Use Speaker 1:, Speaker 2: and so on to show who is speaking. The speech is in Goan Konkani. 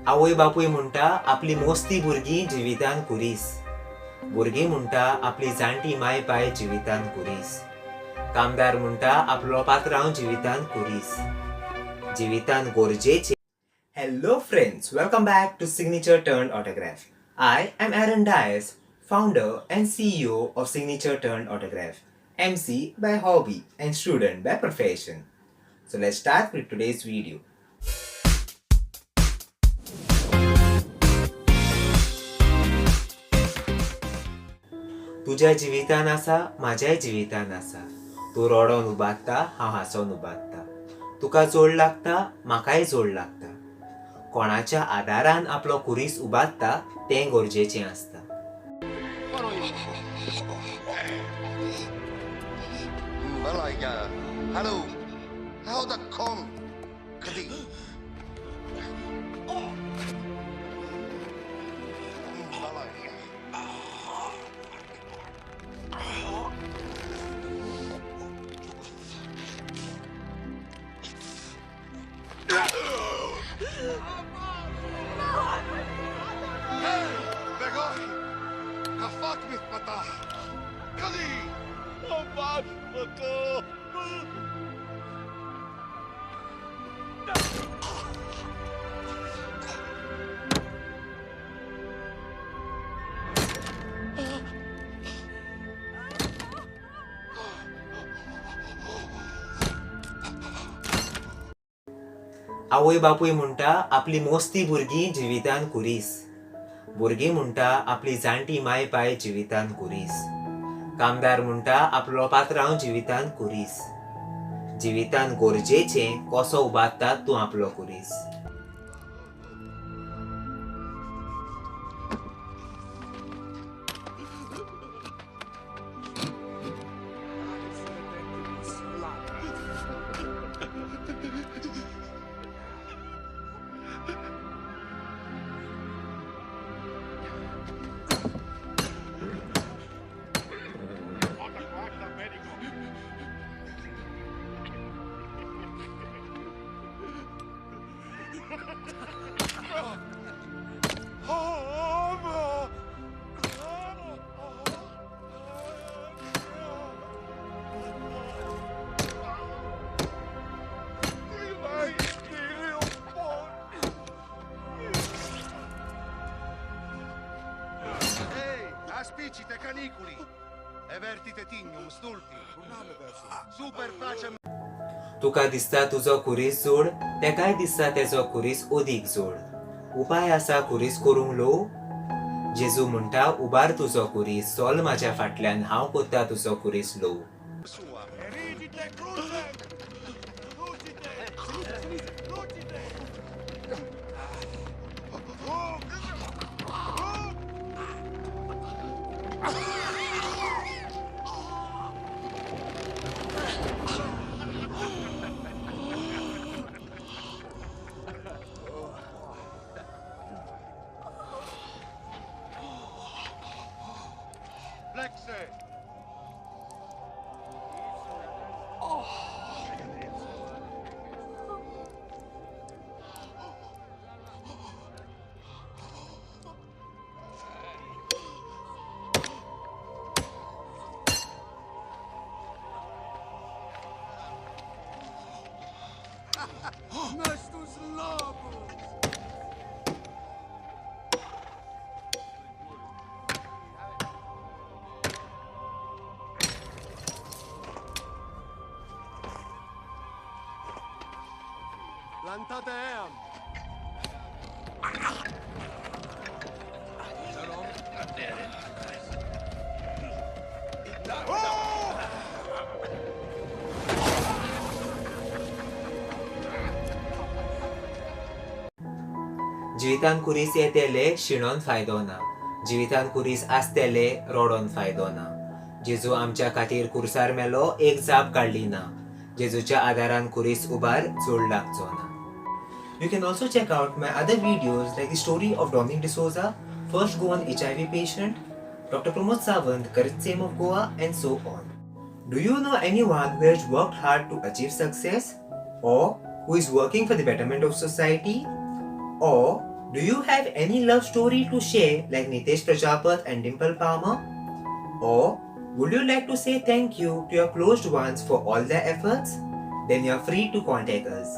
Speaker 1: आवय बापूय म्हणटा आपली मोस्ती भुरगीं जिवितान कुरीस. भुरगीं म्हणटा आपली जाणटी माय पाय जिवितान कुरीस. कामदार म्हणटा आपलो पात्रांव जिवितान कुरीस. जिवितान गरजेचे. Hello friends, welcome back to Signature Turned Autograph. I am Aaron Dias, founder and CEO of Signature Turned Autograph, MC by hobby and student by profession. So let's start with today's video. तुज्या जिवितान आसा, म्हाज्याय जिवितान आसा. तूं रडोन उबारता, हांव हांसोन उबारता. तुका जोड लागता, म्हाकाय जोड लागता. कोणाच्या आदारान आपलो खुरीस उबारता तें गरजेचें आसता.
Speaker 2: Hello. How the con? Kadi.
Speaker 1: आवय बापूय म्हणटा आपली मोस्ती भुरगीं जिवितान कुरीस. भुरगीं म्हणटा आपली जाणटी माय पाय जिवितान कुरीस. कामदार म्हणटा आपलो पात्रांव जिवितान कुरीस. जिवितान गरजेचें कसो उबारता तूं आपलो कुरीस.
Speaker 2: Aspicite caniculi! Evertite tignum stulti! Super facem...
Speaker 1: तुका दिसता तुजो खुरीस जोड, तेकाय दिसता तेजो खुरीस ओदीक जोड. उपाय आसा खुरीस करूंक लो. जेजू म्हणटा उबार तुजो खुरीस, चल म्हाज्या फाटल्यान, हांव कोत्ता तुजो खुरीस लो.
Speaker 2: Flexe!
Speaker 3: Mestus lobos! Plantate eam!
Speaker 1: जिवितान खुरीस येतले शिणोन फायदो ना. जिवितान खुरीस आसतले रडोन फायदो ना. जेजू आमच्या खातीर कुर्सार मेलो, एक जाप काडली ना. जेजूच्या आदारान खुरीस उबार, जोड लागचो ना. You can also check out my other videos like the story of Dominic D'Souza, first Goan HIV patient, Dr. Pramod Sawant, current CM of Goa, and so on. Do you know anyone who has worked hard to achieve success, or who is working for the betterment of society, or Do you have any love story to share like Nitesh Prajapat and Dimple Palmer? Or would you like to say thank you to your closed ones for all their efforts? Then you're free to contact us.